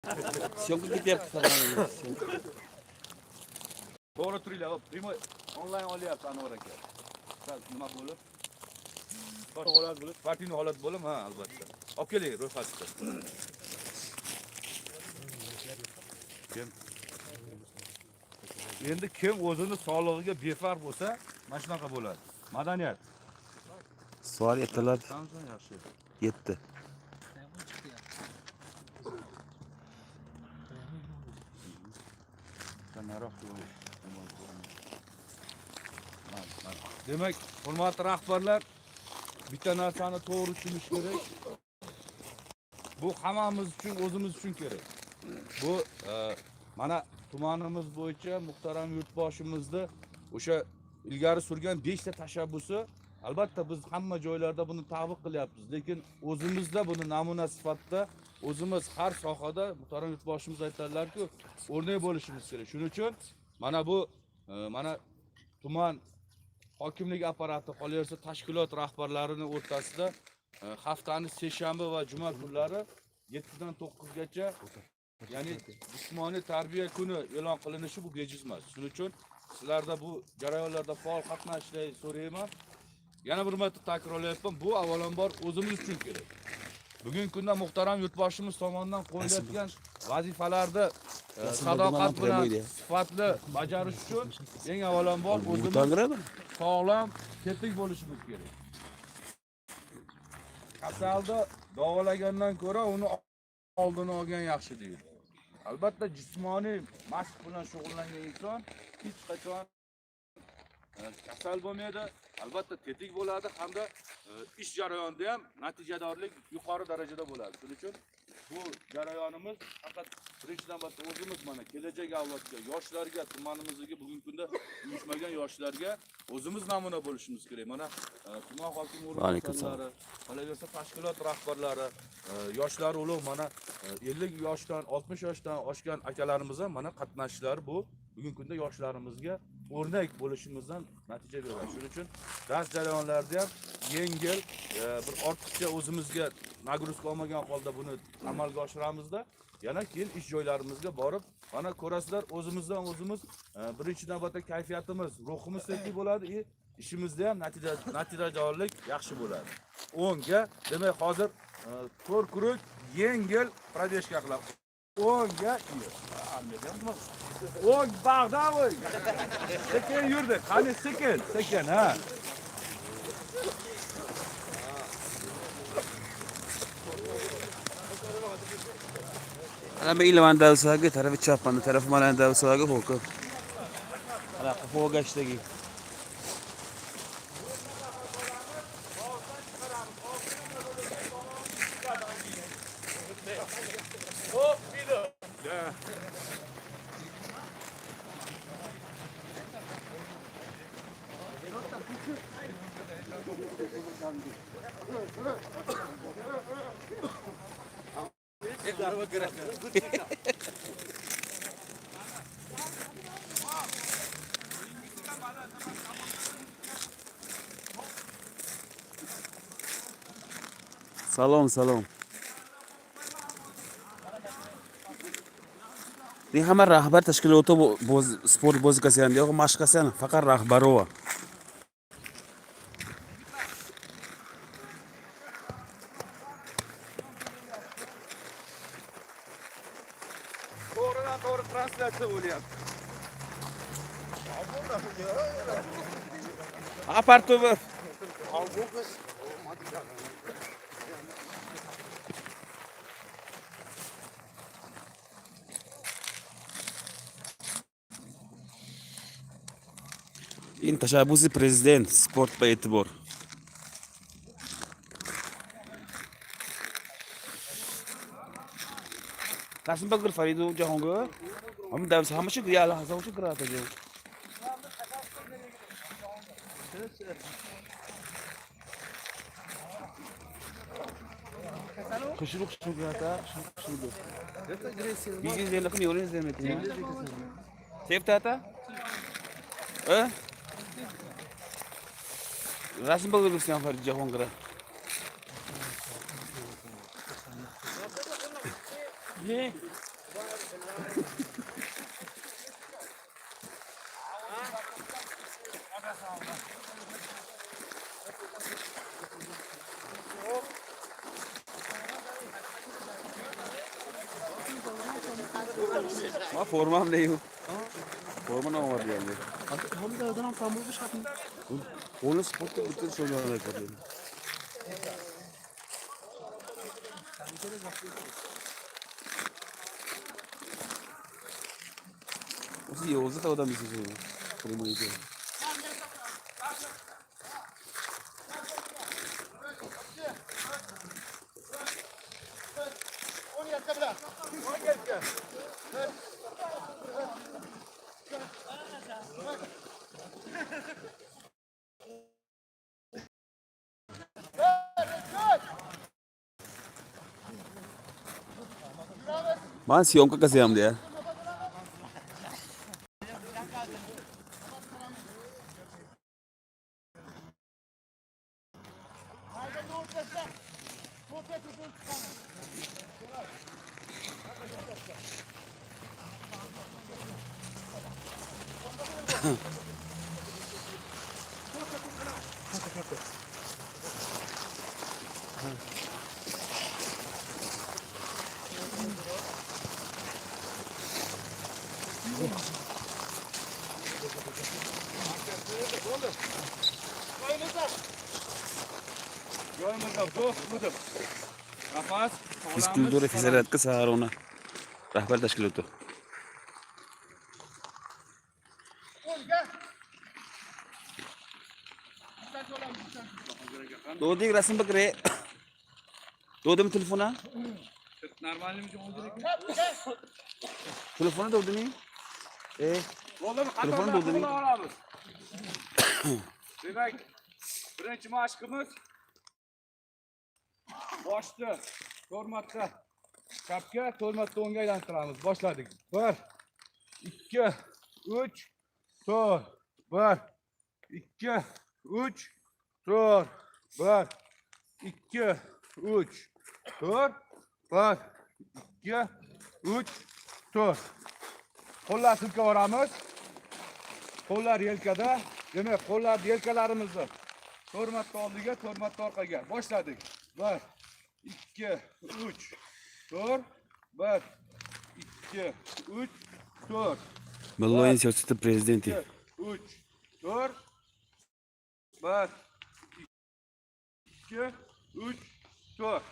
Съёмка ketyapti Farg'onaga. To'g'ri turinglar, hop, prямой onlayn olyapti Anvar aka. Sal nima bo'lib? Holat bo'lib, partiyniy holat bo'lib, ha, albatta. Olib keling ro'yxatni. Kim? Endi kim o'zini sog'lig'iga befarq bo'lsa, mana shunaqa bo'ladi. Madaniyat. Soat ertalab Samsung yaxshi. 7. Demak, hurmatli rahbarlar, bitta narsani to'g'ri tushunish kerak. Bu hammamiz uchun, o'zimiz uchun kerak. Bu mana tumanimiz bo'yicha muhtaram yurtboshimizni o'sha ilgari surgan 5 ta tashabbusi, albatta biz hamma joylarda buni ta'biq qilyapmiz, lekin o'zimizda buni namuna sifatida o'zimiz har sohada muhtaram yurtboshimiz aytadilar-ku, o'rnak bo'lishimiz kerak. Shuning uchun mana bu mana tuman hokimlik apparati, qolaversa tashkilot rahbarlarini o'rtasida haftani seshanba va juma kunlari 7 dan 9 gacha, ya'ni jismoniy tarbiya kuni e'lon qilinishi bu bejiz emas. Shuning uchun sizlarda bu jarayonlarda faol qatnashishni so'rayman. Yana bir marta takrorlayapman, bu avvalambor o'zimiz uchun kerak. Bugungi kunda muhtaram yurtboshimiz tomonidan qo'yilayotgan vazifalarni sadoqat bilan sifatli bajarish uchun eng avvalambor o'zimiz sog'lom, tetik bo'lishimiz kerak. Kasalni davolagandan ko'ra uni oldini olgan yaxshi deydi. Albatta jismoniy mashq bilan shug'ullangan inson hech qachon kasal bo'lmaydi, albatta tetik bo'ladi hamda ish jarayonida ham natijadorlik yuqori darajada bo'ladi. Shuning uchun bu jarayonimiz faqat birinchi navbatda o'zimiz mana kelajak avlodga, yoshlarga, tumanimizdagi bugungi kunda uyushmagan yoshlarga o'zimiz namuna bo'lishimiz kerak. Mana tuman hokimi o'rinbosarlari, qolaversa tashkilot rahbarlari, yoshlar ulug' mana 50 yoshdan, 60 yoshdan oshgan akalarimiz ham mana qatnashishlari bu bugungi kunda yoshlarimizga o'rnak bo'lishimizdan natija beradi. Shuning uchun dars jarayonlarida ham yengil, bir ortiqcha o'zimizga nagruzka olmagan holda buni amalga oshiramizda, yana keyin ish joylarimizga borib, mana ko'rasizlar, o'zimizdan o'zimiz birinchi navbatda kayfiyatimiz, ruhimiz tetik bo'ladi, ishimizda ham natijadorlik yaxshi bo'ladi. 10ga, demak hozir 4 круг yengil пробежка qilamiz. 10ga 10 bag'da qo'y. Sekin yurdik. Qani sekin, sekin ha. Ana ilman davsaga tarafi chapman, tarafi mana davsaga ho'ki. Ana ho'gashdagi. Hop, bir de. Salom, salom. Ni hamma rahbar tashkiloti sport bo'zikasi ham yo'q, mashqasi ham faqat rahbarova. To'g'ridan to'g'ri translyatsiya bo'lyapti. Apartova. In tashabbusi prezident sport ba e'tibor. Nasıl bakır Faridu Jahongir? Ama devs hamma shu ya Hasan shu kiradi. Xushruq xushruq ata, xushruq. Bizi izleyelim, yo'lini izlemek. Sevdi ata? E? Rasm bakır Farid Jahongir. Ne? Ma formam ne yok. Forma ne var yani? Hamza adam tam bulmuş hatun. Onu sportta bütün sorularına yapıyorum. O'zi yovuzda odam izlaydi. Primoyga. Man syomka qilsam deya. Joyimizda do'st budim. Nafas. Fizkultura fizzaryadka Saharona. Rahbar tashkiloti. Doding rasm bakre. Dodim telefona. Normalmi? Telefona dodimi. E, Bo'ldimi? Telefon Qatorda bo'ldimi? qo'lga olamiz. Demak, birinchi mashqimiz boshni to'rt marta chapga, to'rt marta o'ngga aylantiramiz. Boshladik. 1 2 3 4 1 2 3 4 1 2 3 4 1 2 3 4. Qo'llar silkib yuboramiz. Qo'llar yelkada. Demak, qo'llar yelkalarimizni to'rt marta oldiga, to'rt marta orqaga. Boshladik. 1 2 3 4 1 2 3 4 Milliy siyosati prezidenti. 3 4 1 2 3 4.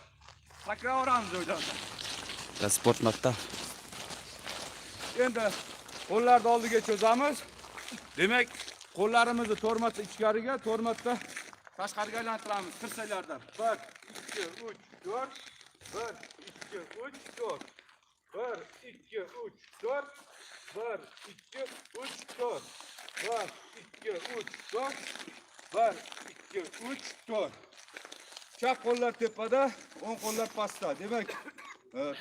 Takrorlaymiz o'ydan. Sport maktab. Endi qo'llarni oldiga cho'zamiz. Demak, qo'llarimizni to'rt marta ichkariga, to'rt marta tashqariga aylantiramiz tirsaklardan. 1 2 3 4 1 2 3 4 1 2 3 4 1 2 3 4 1 2 3 4 1 2 3 4. Chap qo'llar tepada, o'ng qo'llar pastda. Demak,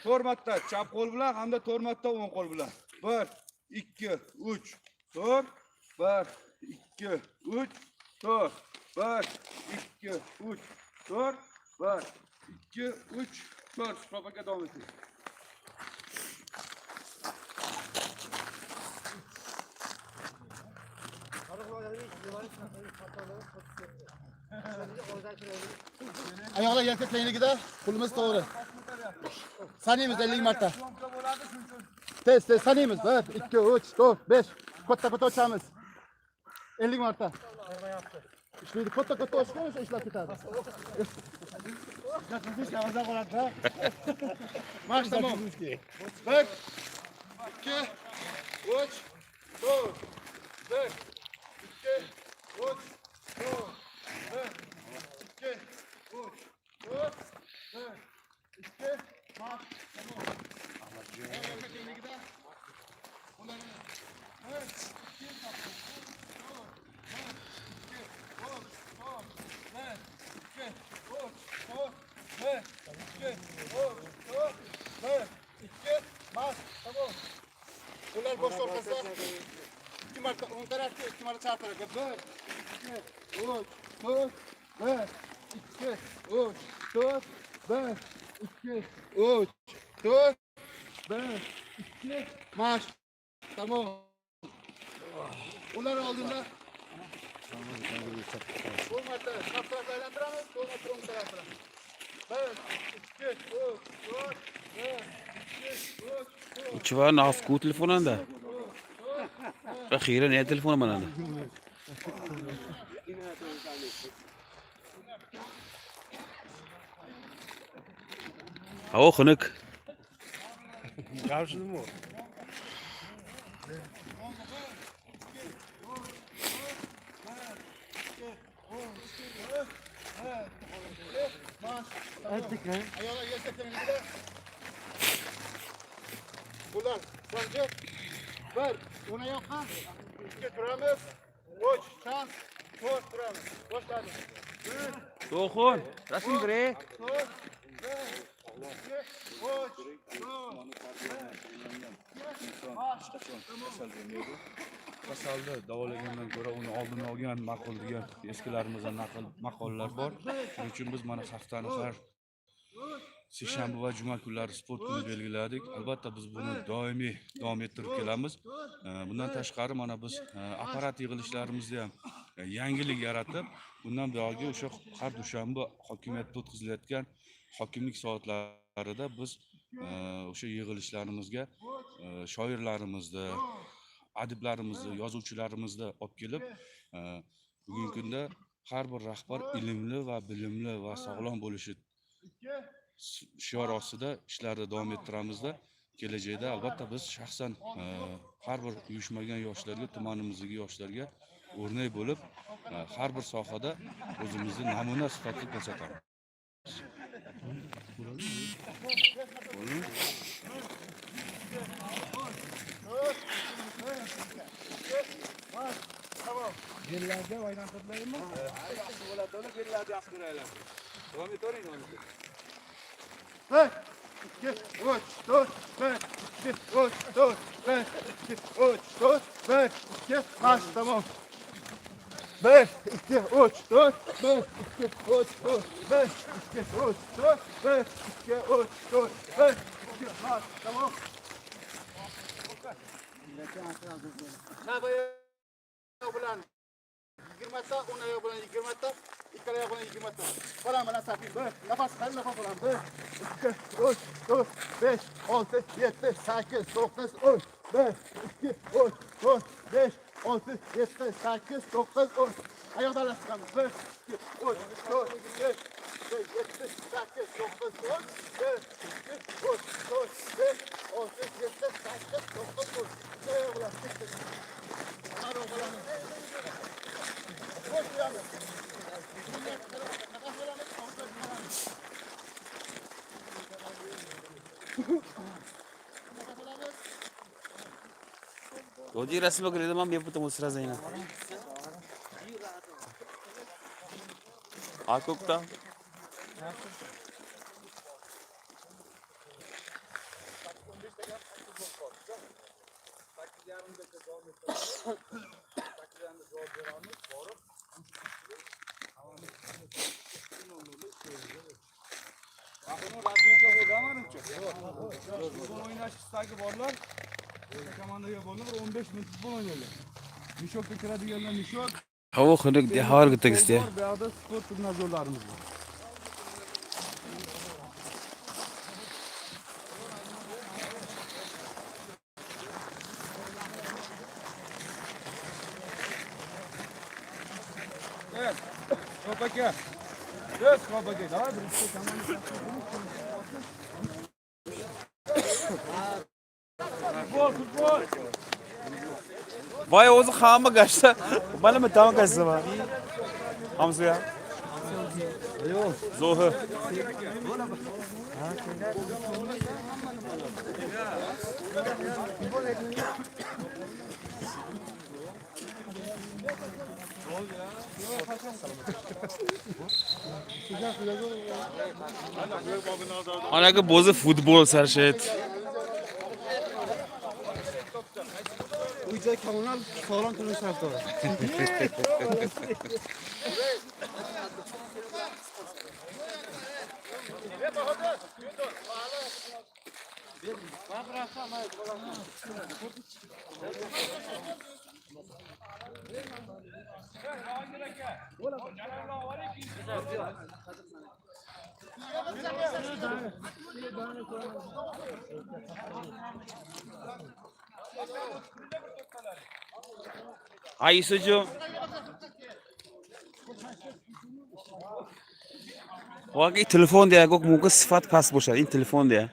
to'rt marta chap qo'l bilan hamda to'rt marta o'ng qo'l bilan. 1 2 3 4 1 2 3 4 1 2 3 4 1 2 3 4. Suhrob aka davom eting. Oyoqlar yelka kengligida, qo'limiz to'g'ri. Sanaymiz 50 marta. Tez tez sanaymiz. 1 2 3 4 5. Katta katta ochamiz. 50 marta. Ishlaydi. Katta katta ochgan o'sha ishlab ketadi. Marsh tamom. 1 2 3 4 1 2 3 4 1 2 3 4 1 2 marsh tamom. Yelka kengligida. Qo'llarni 1 2 4 1 2 3 4 1 2 3 4 1 2 3 4 1 2 marsh tamom. Qo'llar bosh orqasida. 2 marta o'ng tarafga, 2 marta chap tarafga. 1 2 3 4 1 2 3 4 1 2 3 4 1 2, marş. Tamam. Ular oldinda. 10 marta chap tarafga aylantiramiz, so'l marta o'ng tarafga. 1, 2, 3, 4, 1, 2, 3, 4. Uçva nafku telefonanda. Akhiren ne telefon mananda. Havo xunuk. Ayağlar yelka kengligida. Qo'llar sanjib. 1, o'ng oyoqqa, 2 turamiz. 3, chap, 4 turamiz. Boshladik. 3, To'xun, rasm gire. 4, 1, 2, 3, 4. Inson hech qachon kasal bo'lmaydi. Kasalni davolagandan ko'ra uni oldini olgan ma'qul degan eskilarimizda naql maqollar bor. Shuning uchun biz mana haftani har seshanba va juma kunlari sport kuni belgiladik. Albatta biz buni doimiy davom ettirib kelamiz. Bundan tashqari mana biz apparat yig'ilishlarimizda ham yangilik yaratib, bundan buyog'iga o'sha har dushanba hokimiyatda o'tkazilayotgan hokimlik soatlarida biz o'sha yig'ilishlarimizga shoirlarimizni, adiblarimizni, yozuvchilarimizni olib kelib, bugungi kunda har bir rahbar ilmli va bilimli va sog'lom bo'lishi shior ostida ishlarni davom ettiramizda. Kelajakda albatta biz shaxsan har bir uyushmagan yoshlarga, tumanimizdagi yoshlarga o'rnak bo'lib, har bir sohada o'zimizni namuna sifatida ko'rsatamiz. Bellarga aylantirdilarmi? Yaxshi bo'ladi, uni bellarni yaxshi ko'raylar. Davom etavering, davom etavering. 1, 2, 3, 4, 5, 2, 3, 4, 5, 2, 3, 4, 5, 2, marş. Tamam. 5, 2, 3, 4, 5, 2, 3, 4, 5, 2, 3, 4, 5, 2, 3, 4, 5, 2, marş. Tamam. Chap oyoq bilan 20 ta, o'ng oyoq bilan 20 ta, ikkala oyoq bilan 20 ta. Qo'lam bilan saping. 1, nafas chiqarib nafas olamiz. 1, 2, 3, 4, 5, 6, 7, 8, 9, 10. 1, 2, 3, 4, 5, 6, 7, 8, 9, 10. Oyoqdan chiqamiz. 1, 2, 3, 4, 5, 7, 8, 9, 10. 1, 2, 3, 4, 5, 6, 7, 8, 9, 10. Ikki oyoq bilan. Bosh qo'yamiz. Nafas olamiz, og'izdan chiqaramiz. Nafas olamiz. Toji rasm gire tamam ye putum usra zaina. Akukta. Axir razmika bo'ldi manimcha. Futbol o'ynash istagi borlar. Komandaga bo'linib bir 15 minut futbol o'ynaylar. Mishokka kiradiganlar mishok. Havo xunuk dehor gitagiste. Bu yoqda sport trenajyorlarimiz bor. Evet. Hop aka. Yes, hop aka. Давай birinchi komanda. Futbol, futbol. Voy o'zi hamma gashta. Mana mi tam gashta va. Hamsuya. Zohi. Anaqa bo'zi futbol sarshet. Uyda kommunal sog'lom turmush tarafdori. Ay Yusuфjon. Воқеъ телефон дия гуфт мумкин сифат паст бошад. Ин телефон дия.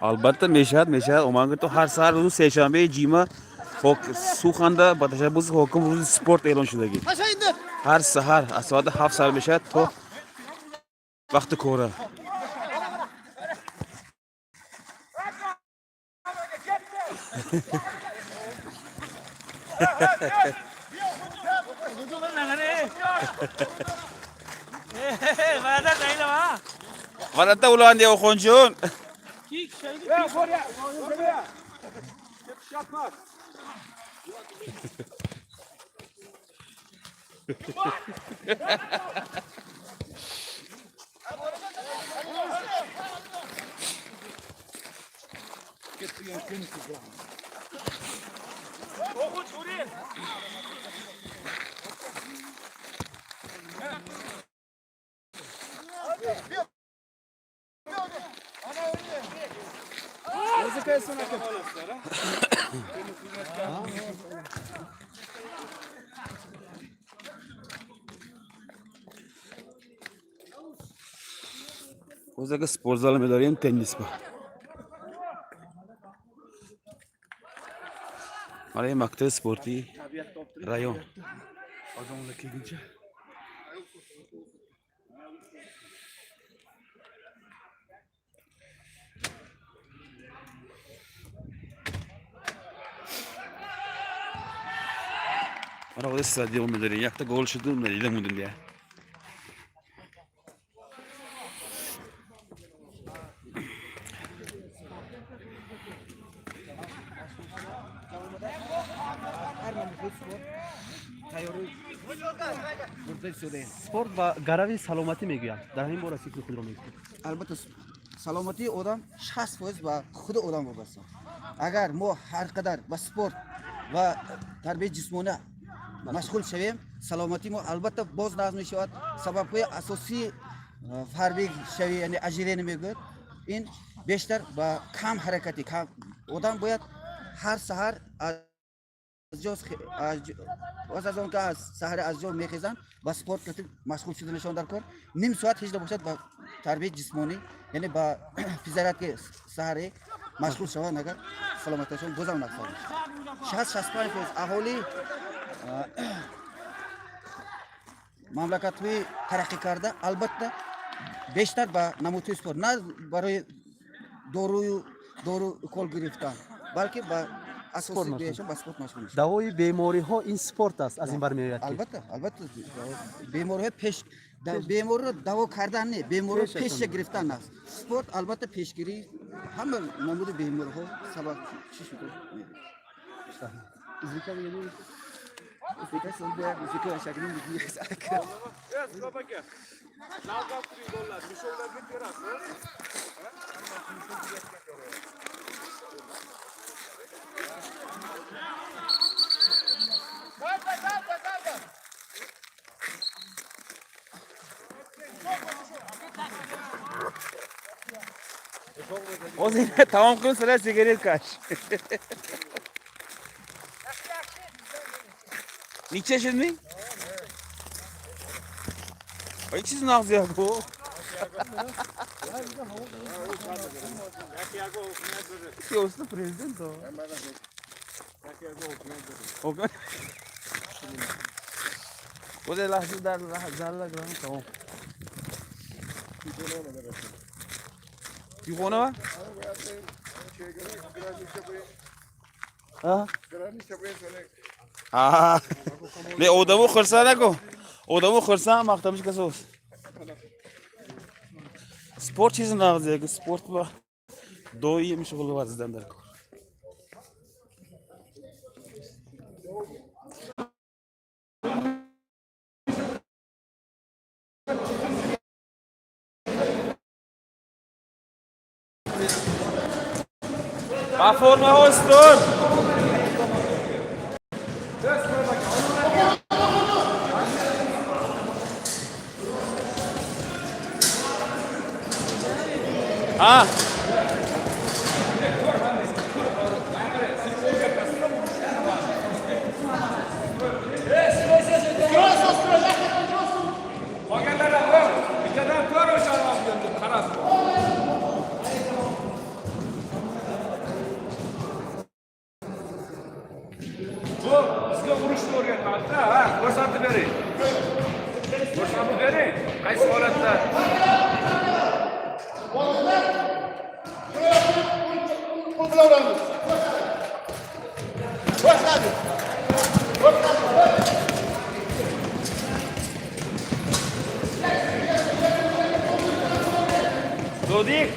Албатта мешавад, мешавад. Оманги то ҳар саҳар рӯзи сешанбеи ҷима суханда ба ташаббуси ҳоким рӯзи спорт эълон шудагӣ. Ҳар саҳар аз соати 7 сар мешавад то вақти кора. G'alati ulandi Oxonjon. O'zaka sport zali medoriyam tennis bor. Mana ин мактаби спортии район. Ozonda kelguncha. Mana o'zi stadion medoriyam. Yakta gol shudim, надида мондем дия. Спорт ба гарави саломатӣ мегӯянд. Дар ҳамин бора фикри худро мегӯед. Албатта, саломатии одам 60% ба худи одам вобаста. Агар мо ҳар қадар ба спорт ва тарбияи ҷисмонӣ машғул шавем, саломатии мо албатта боз нағз мешавад. Сабабҳои асосии фарбеҳшавӣ, яъне ожирение мегӯяд, ин бештар ба кам ҳаракатӣ. Одам бояд ҳар саҳар аз ҷо пас аз он ки аз саҳари аз ҷо мехезанд, ба спорт кати машғул шуданашон дар кор, ним соат ҳеҷ набошад ба тарбияи ҷисмонӣ, яъне ба физзарядки саҳарӣ машғул шаванд, агар саломаташон бозам нағз мешавад. 60-65% аҳолии мамлакатҳои тараққӣ карда албатта бештар ба намудҳои спорт, на барои дору укол гирифтан, балки ба асоси беашон ба спорт машғул мешаванд. Давои бемориҳо ин спорт аст, аз ин бармеояд ки Албатта, албатта, бемориҳои пеш бемориро даво кардан не, бемориро пешша гирифтан аст спорт. Албатта, пешгирии ҳама намуди бемориҳо сабаб чӣ шуда? Узбекистон bu Uzbekiston shaklini. Suhrob aka. Navbat turing bolalar, meshoklarga terasiz. Hozir tamom qilib sizlar sigaret kash. Necha shunding? Ay, siz nag'zi bu. Yo'qsa prezident o. حکومت. خود لحظه در لحظه لحظه تمام. تیخونه؟ ها؟ آه. Ne odamı خرسا نکن. Odamı خرسا مختمش کس olsun. Sport چیز نغزه که sport با دویی میشه قلوب ورزیدن در کار. با فرم هستون. Ha. Bittadan ko'r o'sha qarab. Bu bizga urushni o'rgatmadida, ha, ko'rsatib bering. Ko'rsatib bering. Qaysi holatda? Qo'l bilan uramiz. Boshladi. Zodik,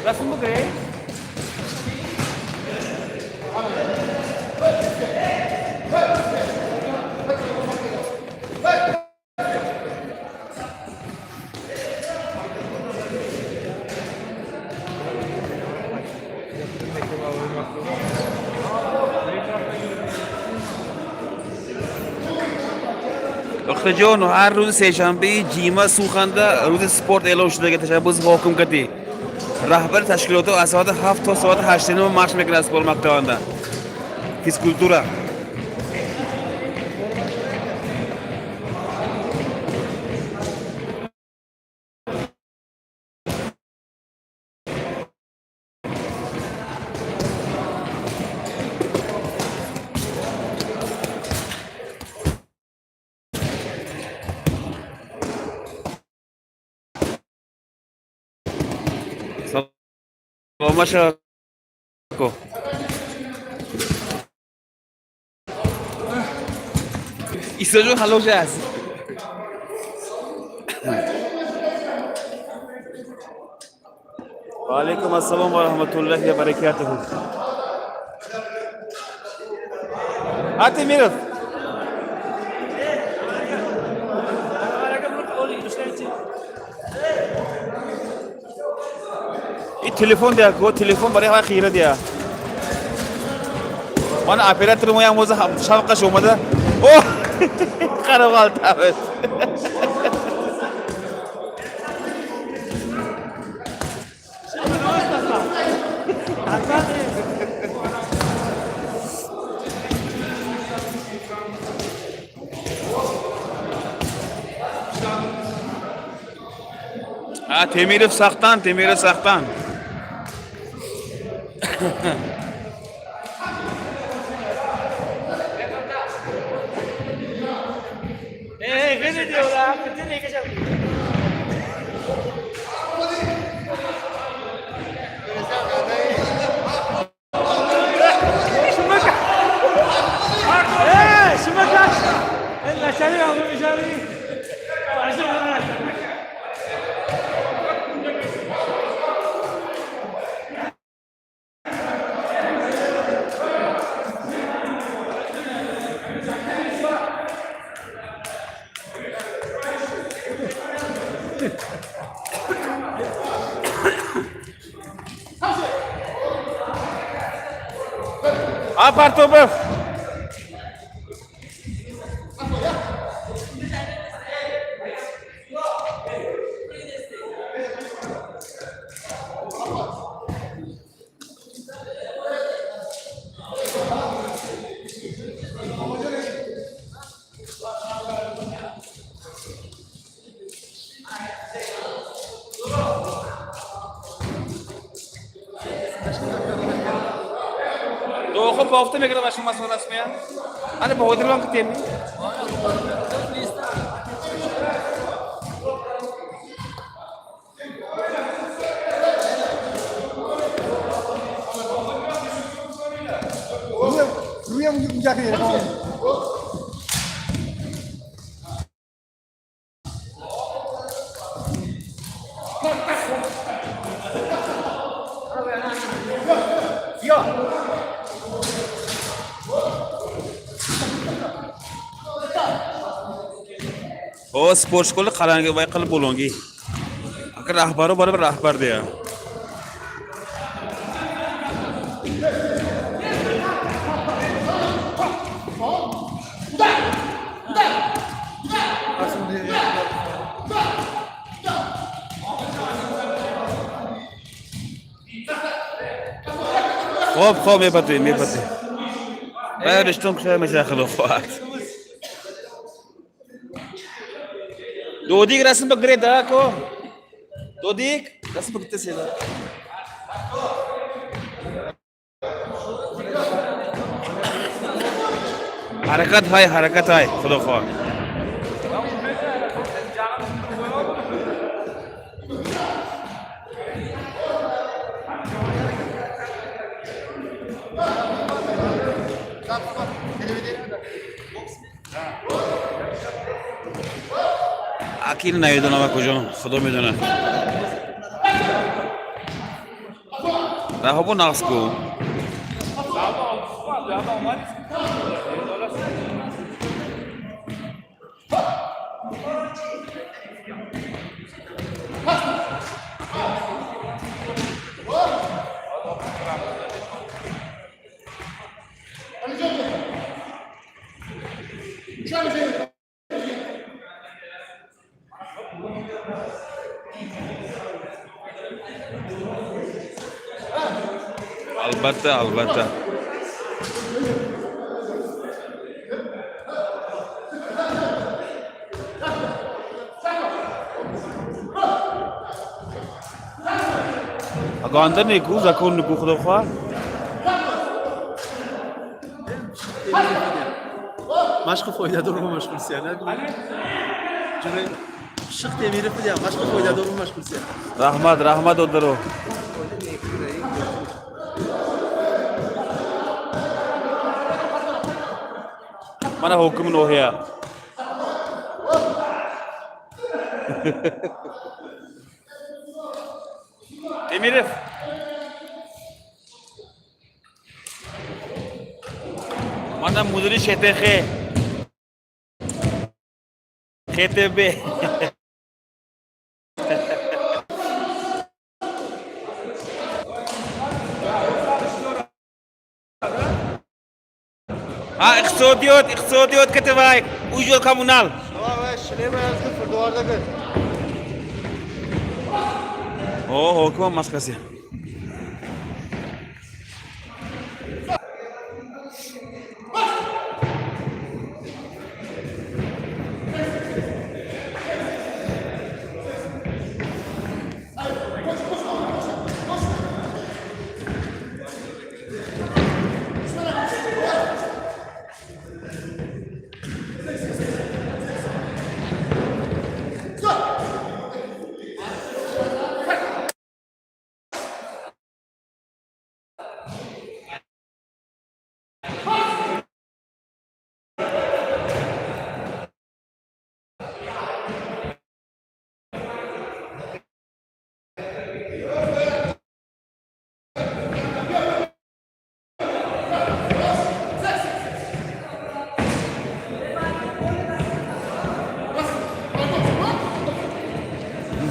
rasm bug'ay. Охтаҷон, ҳар рӯзи сешанбеи ҷима Суханда рӯзи спорт эълон шудаги ташаббуси ҳоким катӣ. Раҳбари ташкилоту аз соати 7 то соати 8:30 машқ мекунад спорт мактабанда. Физкультура. Саломат шава ко. Исоҷон ҳалок аст. Ва алайкум ассалом ва раҳматуллоҳи ва баракатуҳу. Атемиров. این تلفن ده کو تلفن برای های خیره ده. من اپراتور موی هم شوقش اومده. اوه خراب غلطه. Ha Temirov saqtan, Temirov saqtan. Ha Partobov. Офта мегирад ба шумо расмия. Ана Баҳодирбам ки теми. O sport shkola qarangi vay qilib bo'longi. Aka rahbari bor, bir rahbar deya. Xo'p, xo'p, mepati, mepati. Bay rishton kushay mashaqil xo'at. Dodik rasm bakre da ko. Dodik rasm bakte seda. Harakat hay, harakat hay. Xudo xoh. Akil намедонам акуҷон, худо медонад. Раҳобо нағз ку. Albatta, albatta. Aganda neku, zakon neku xudo xoh. Mashqi foydador mashg'ul sen. Pishiq temirib degan mashqi foydador mashg'ul sen. Rahmat, rahmat odaro. Mana hokim nohiya. Temirov. Mana mudiri ШТХ. ХТБ. Ha, iqtisodiyot, iqtisodiyot katavay. Uy joy kommunal. O, hokim ham masxarasi.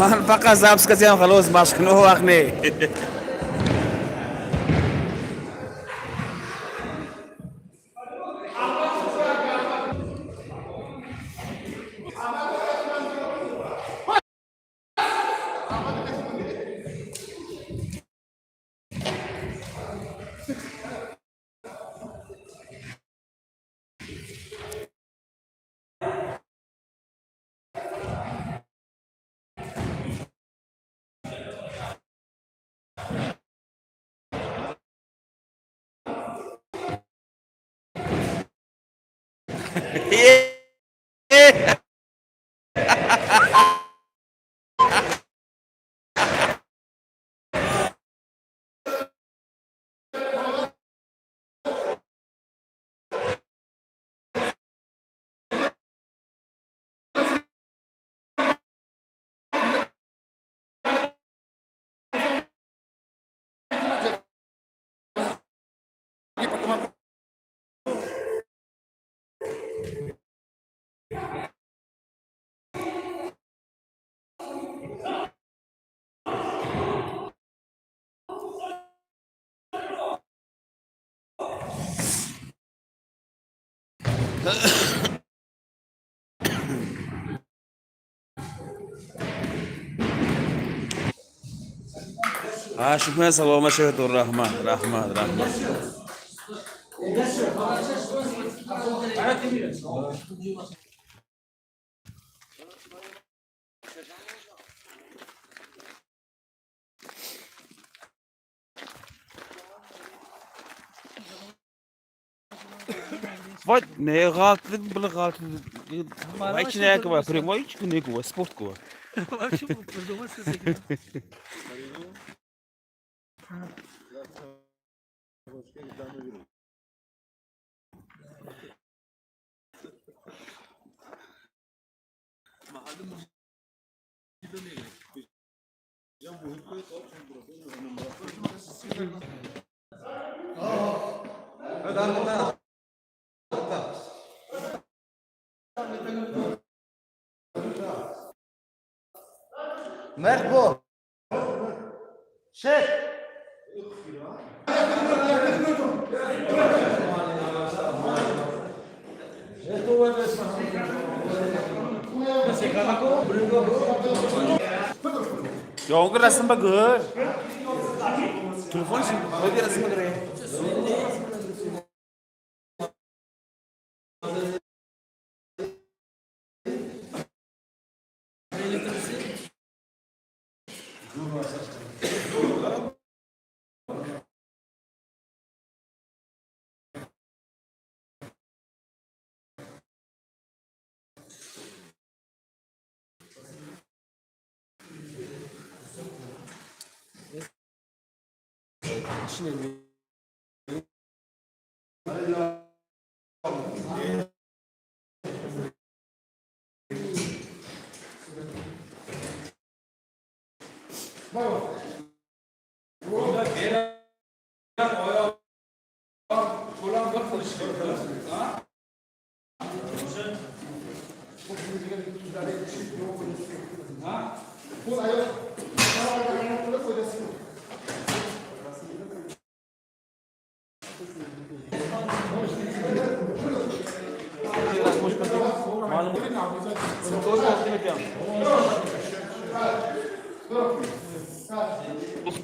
Man faqat запись qilsam xolos, mashqni vaqt ne. Ha, shukran, salomat shayton, rahmat, rahmat, rahmat. Voy, ne g'alati, buni g'alati. Hech ne var, primo hech ne var, sport ku. Mert bu. Şey. Yolga rasm bagir. Telefon qo'yib rasm bagir.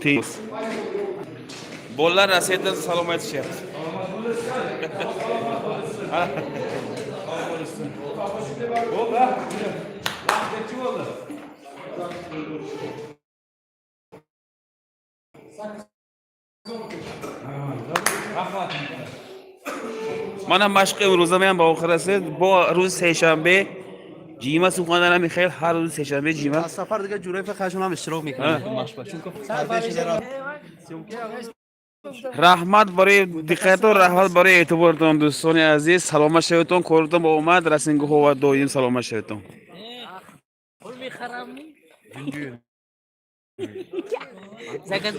Tez. Bolalar Rossiyadan salom aytishyapti. Bo'ldi, ha? Vaqt nechi bo'ldi? Rahmat. Mana mashq imro'zam ham ba oxir bu ro'z seshanbe jima suxandana Mixail har ro'z seshanbe jima. از سفر دیگه جورای فقط هم اشتراک میکنه مشق چون که Rahmat barои диққатон, раҳмат барои эътибортон, дӯстони азиз. Саломат шаведтон, коротон ба омад, расингоҳо ва доим саломат шаведтон. Пул мехарам. Заказ.